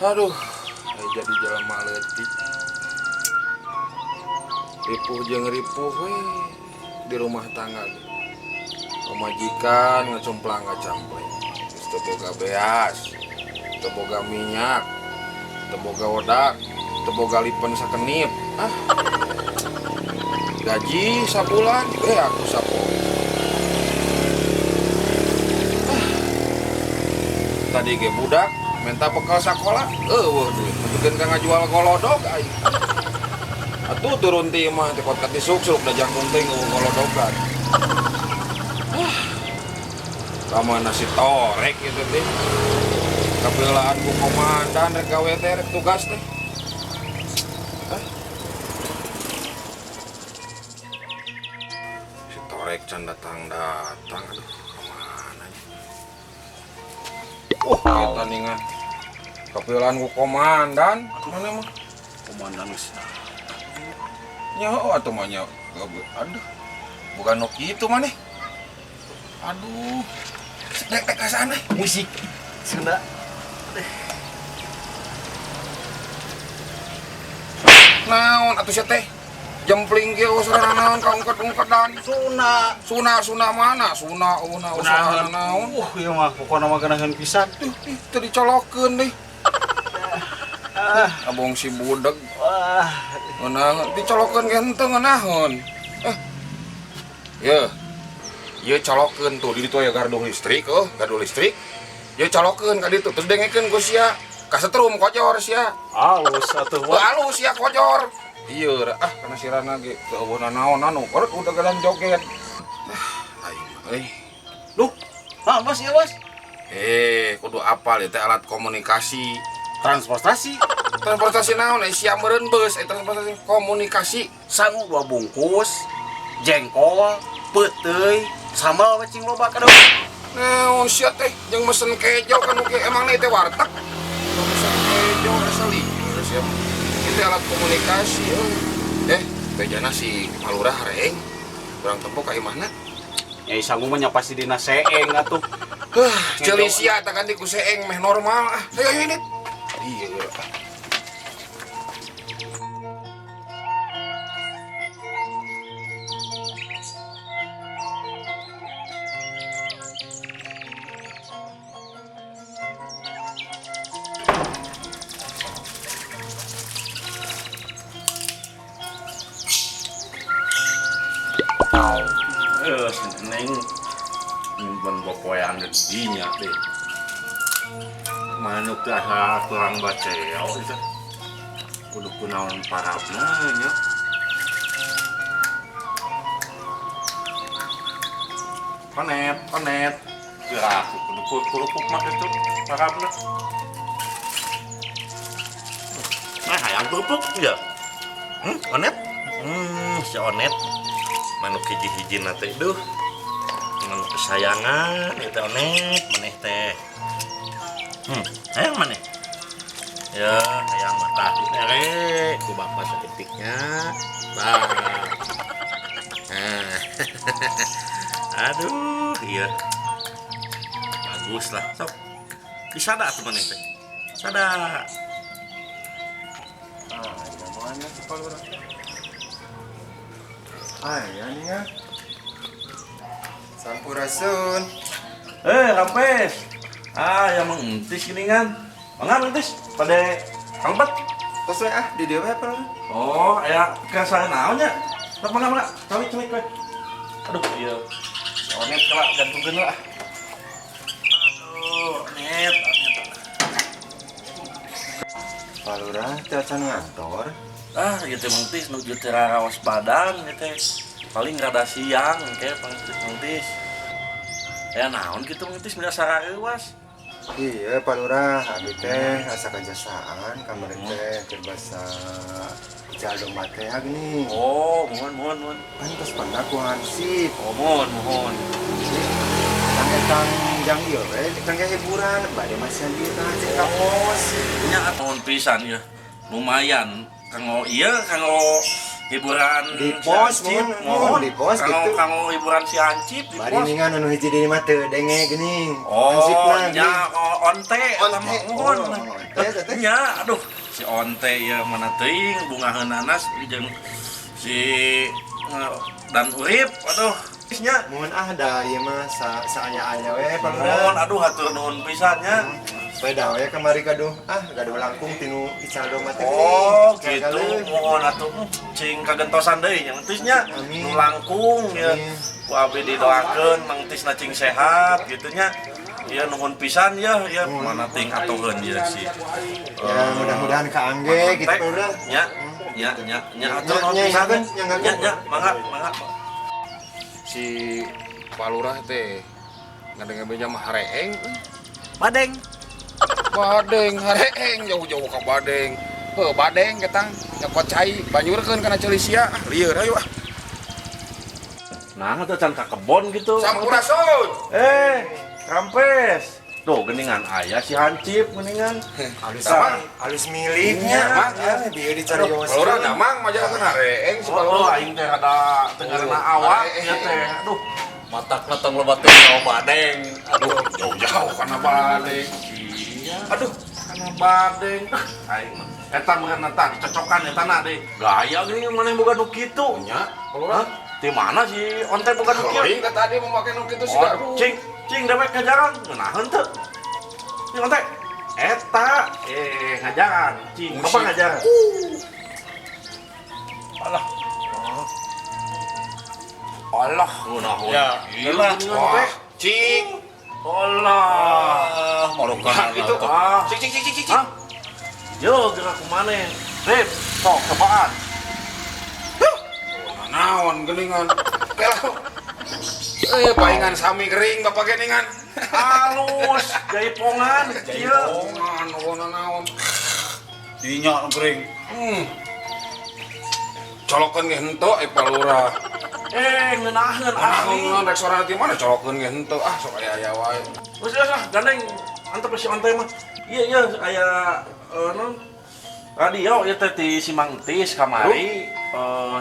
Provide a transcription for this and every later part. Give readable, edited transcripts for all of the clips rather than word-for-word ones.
Aduh, jadi jelema leutik. Ripuh jeung ripuh we di rumah tangga ge. Pamajikan ngacumplang ngacampleng. Geus teu boga beas, teu boga minyak, teu boga odak, teu boga lipen sakenip. Ah. Gaji sabulan aku sapoe. Ah. Tadi ge budak minta bekal sakola, eueuh duit. Nepikeun ka ngajual golodog aing. Atuh turun ti imah teh kot ka disuksuk da jangkung teh eueuh golodogan. Ah. Ka mana si torek ieu teh? Kapeulaan ku komandan rek gawe teh rek tugas teh. Ah. Si torek can datang-datang, aduh kemana nya? Eta ningan. Kapeulaan ku komandan, mana mah? Komandan geus. Nyaho atuh mah nya. Aduh. Bukan nu kitu maneh. Aduh. Dek dek ka sana. Musik Sunda. Naon atuh sia teh? Jempling kieu usah naon ka ungked-ungkedan. Suna. Suna suna mana? Suna una usaha naon? Ieu mah pokona mah geunaheun pisan. Ih, teu dicolokeun deui. Ah. Abong si budeg. Wah. Ngeunaheun dicolokeun ge henteu ngeunaheun. Ye. Ye colokeun tuh di ditu aya gardu listrik, oh, gardu listrik. Ye colokeun ka ditu terus dengekeun ku sia. Kasetrum kojor sia. Alus atuh. Wah, alus sia kojor. Iya, ah kana sirana ge teu eueuh nanaon anu, korot udah galan joget. Ah, aing euy. Duh, ah, bos ya, bos. Kudu apal ieu teh alat komunikasi. Transportasi. Transportasi naon? Sia meureun beus, transportasi komunikasi. Sangu 2 bungkus, jengkol, peuteuy, sambal we cing loba ka deui. Naon sia teh jeung mesen kejo kan oke emang teh warteg. Mesen kejo asa lieur sia. Itu alat komunikasi euy. Bejana si Palurah hareeng. Urang tempo ka imahna. Ya sangu mah nya pasti dina seeng atuh. Heuh, ceuli sia tah ganti ku seeng meh normal ah. Ayo ayo ini. Iya. Neng nyimpen popoean dinya deh. Manuk teh asa kurang baceo itu. Kudu kunaon parabna nya. Konet, konet. Gerak kudu kerupuk mah itu parabna. Nah, hayang kerupuk ya. Onet? Si onet. Manuk hiji-hiji na teh duh. Manuk kesayangan ieu teh onet maneh teh. Hayang maneh. Ya, hayang mah tah dibere ku bapa saeutiknya. Bah. Nah. Aduh, iya. Bagus lah, sok. Disada atuh maneh teh. Sada. Ah, mana sih Palurah teh? Ah, ya nih ya. Sampurasun. Rampes. Ah, yang mengentis gini kan. Mangga mengentis pada kangpet. Tos we ah, di dieu we Palurah. Oh, aya kerasa naon nya? Sok mangga mangga. Calik calik we. Aduh, iya. Si onet kelak gantungkeun lah. Aduh, onet, onet. Palurah teh acan ngantor. Ah, ieu teh mentis nuju teh raraos badan ieu teh. Paling rada siang engke mentis. Ya naon kitu mentis mina sarareuwas. Iya, Palurah, abi teh asa kajasaan kamari teh keur basa jal domba teh gini. Oh, mohon mohon mohon. Pantes pernah ku hansip. Oh, mohon mohon. Etang jang ieu we, kang hiburan, bade masihan ieu tah cek ka pos. Nya mohon pisan ya. Lumayan kanggo ieu kanggo Hiburan Di pos, si Hansip, mohon, di pos kanggo gitu. Kanggo hiburan si Hansip di Bari pos. ningan anu hiji deui mah teu denge geuning. Oh, Hansipna nya geuning. oh, onte eta Onte. mah mohon. Oh, onte, teteh. Nya, aduh, si onte ya mana teuing bungaheun nanas jeung si dan Urip, aduh. Nya. Mohon ah da ieu mah sa saaya-aya we Pak Mohon Lurah. aduh hatur nuhun pisan nya. Sepeda we kamari gaduh ah gaduh langkung tinu ical domba teh. Oh, geuning. gitu. Ical Mohon atuh cing kagentosan deui nya Entis nya. Amin. Nu langkung ya. Amin. Ku abdi didoakeun Mang Entisna cing sehat gitu nya. Iya nuhun pisan ya, ya mana ting atuheun ya si. Ya mudah-mudahan kaangge gitu Pak Lurah. Nya, nya, nya, nya atuh Nya, nuhun nya, pisan. nya, nya, Nya, nya, mangga, mangga. Si Pak Lurah teh ngadenge beja mah hareeng. Badeng. Badeng hareeng jauh-jauh ka badeng. Heuh badeng ketang nyokot cai banyurkeun kana ceuli sia. Ah lieur ayo ah. Nah, atuh can ka kebon gitu. Sampurasun. Eh, rampes. Tuh, geningan aya si Hansip geningan. Alus Damang. alus miliknya. Damang. Ya, bieu dicarios. Pak Lurah damang majalah kan hareeng si Pak Oh, Lurah. aing teh rada tengarana awak Hareeng. ya teh. Aduh, Matakna tong loba teh nyawa badeng. Aduh, jauh-jauh kana badeng. Iya. Aduh, Kana badeng. Aing mah eta meureun eta dicocokan eta na deui. Gaya geuning maneh boga nu kitu. nya Pak Lurah. Hah? Di mana si onte boga nu kieu? Aing teh tadi mau make nu kitu sih. Oh, cing, cing dewek ngajaran ngeunaheun teu? Cing onte. Eta ngajaran, cing. Musik. Bapak ngajaran. Alah. Alah, ngeunaheun. Ya, Iya, geunah. geuningan teh. Wah, cing. Alah. Ah, morokan Nah, gitu. Ah. Cing cing cing cing cing. Hah? Yo, gerak kemana? Rip, sok cobaan. Naon geuningan. Kela. Palingan sami kering bapak geuningan. Halus, jaipongan, kecil. Jaipongan, naon naon. Dinya nu kering. Colokeun ge henteu Pak Lurah. Ngeunaheun asli. Naon rek sorana ti mana colokeun ge henteu ah sok aya-aya wae. Geus geus lah, gandeng antep si onte mah. Iya, iya, aya non radio ieu teh ti si Mang Entis kamari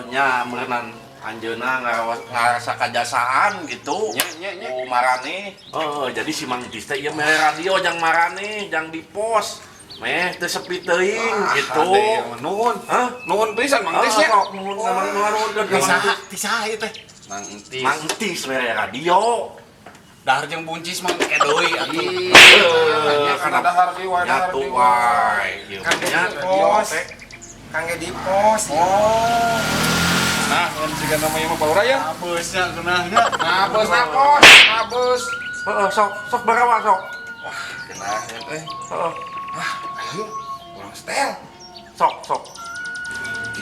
nya meureunnan anjeunna ngarasa kajasaan gitu. Nya nya nya. Ku marane. Heeh, jadi si Mang Entis teh ieu mere radio jang marane, jang di pos. Meh teu sepi teuing gitu. Ade, ieu mah. Nuhun. Hah? Nuhun pisan Mang Entis nya. Sok nuhun ka Mang nuhun ka Mang Entis. Ti saha ieu teh? Mang Entis. Mang Entis mere radio. Dahar jeung buncis mah engke deui atuh. Iya, kana dahar deui wae dahar Nyatu deui wae. Ieu Kangge nya di pos. Kangge di pos. Oh. Nah, kalau siga namanya mah Pak Lurah ya. Abeusnya geunahnya. Ngabes na pos, ngabes. Heeh, sok sok barawa sok. Kena eh. Heeh, Ayo, urang setel. sok sok.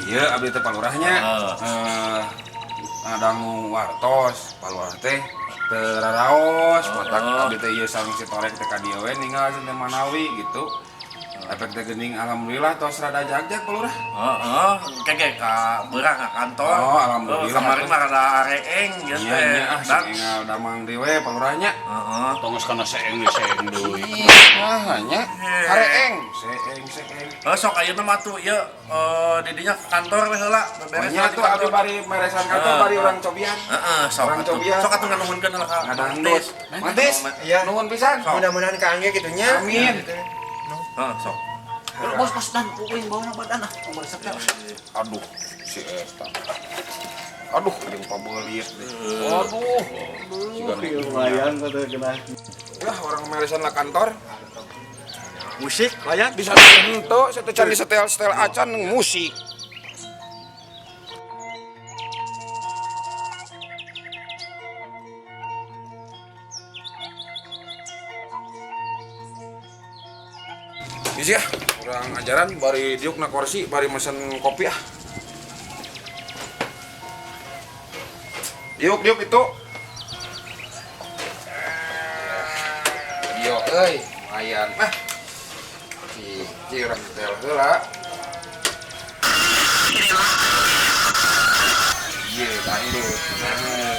Iya, abdi teh Pak Lurahnya. Heeh. Ngadangu wartos, Pak Lurah teh teu raraos, matak Heeh. abdi teh ieu sareng si torek teh ka dieu we ninggal cenah manawi gitu. Efek teh geuning alhamdulillah tos rada jagjag Pak Lurah. Heeh, kege ka beurang ka kantor. Oh, alhamdulillah. Heeh, Kemarin mah rada areeng ieu Iya, teh. iya ah Dan sing enggal damang deui we Pak Lurahnya. heeh. Tong geus kana seeng deui seeng deui. Ah, nya hareeng, seeng seeng. Heeh, sok ayeuna mah tuh ieu didinya ke kantor we heula, beberes Nya heula di tuh abdi kantor. bari meresan kantor Heeh. bari urang cobian. Heeh, sok Orang atuh. cobian. Sok atuh nganuhunkeun heula ka Ngadangdut. Mantis. Iya. Nuhun pisan. Mudah-mudahan kaangge kitu nya. Amin. Gitu. Heeh, sok. Bos bos dan uing bawa badan ah. Nomor setel. Aduh, si eta. Aduh, jeung pabeulit deh. Aduh. Siga nu- Lumayan kata geunah. Lah orang meresan lah kantor. Musik layan. Bisa henteu, saya teh can disetel-setel acan musik. Bisa ya, kurang ajaran bari diuk na kursi, bari mesen kopi ah. Diuk diuk itu. Diuk euy, lumayan. Ah. Ci urang setel heula. Iya, dangdut. Nah.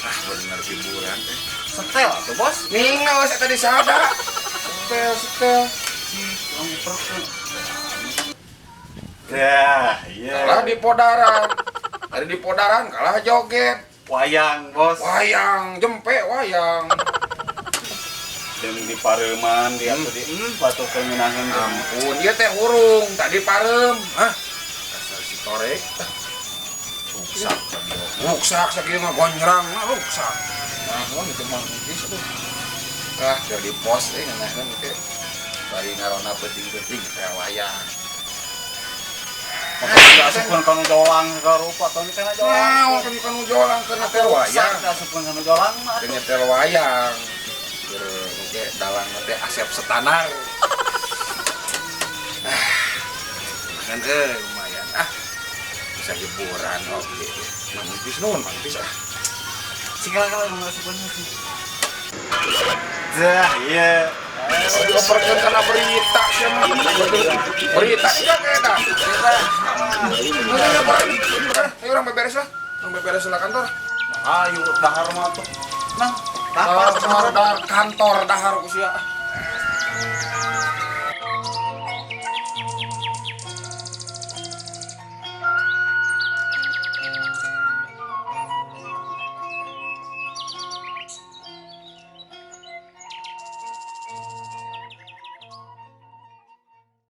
Ah, bener hiburan teh. Setel atuh bos. Ningal saya tadi sada. Setel, setel. Ya, iya. Kalah di podaran. Dari di podaran kalah joget. Wayang, Bos. Wayang, jempe wayang. Dan di pareuman dia tuh di batu kemenangan. Ampun, ieu teh hurung, tadi pareum. Hah? Kasar si torek. Ruksak sakieu. Ruksak sakieu mah gonjrang, mah ruksak. Nah, mun itu mah geus tuh. Ah, keur di pos euy ngeunaheun teh. Bari ngarona peuting-peuting teh wayang. Makanya asupkeun kana jolang segala rupa atau ini kana jolang. Nah, kan kanu jolang keur nyetel wayang. Asupkeun kana jolang mah Keur atuh. nyetel wayang. Keur oge dalang teh Asep Setanar. Ah, kan lumayan ah. Bisa hiburan oke. Mang Ipis nuhun Mang Ipis ah. Sing kala asupkeun sih. Dah, iya. Dioperkeun kana berita sia mah. Berita juga kayak dah. Ayo urang beberes lah. Urang beberes lah kantor. Nah, ayo dahar mah tuh. Nah, Dahar, dahar kantor dahar ku sia.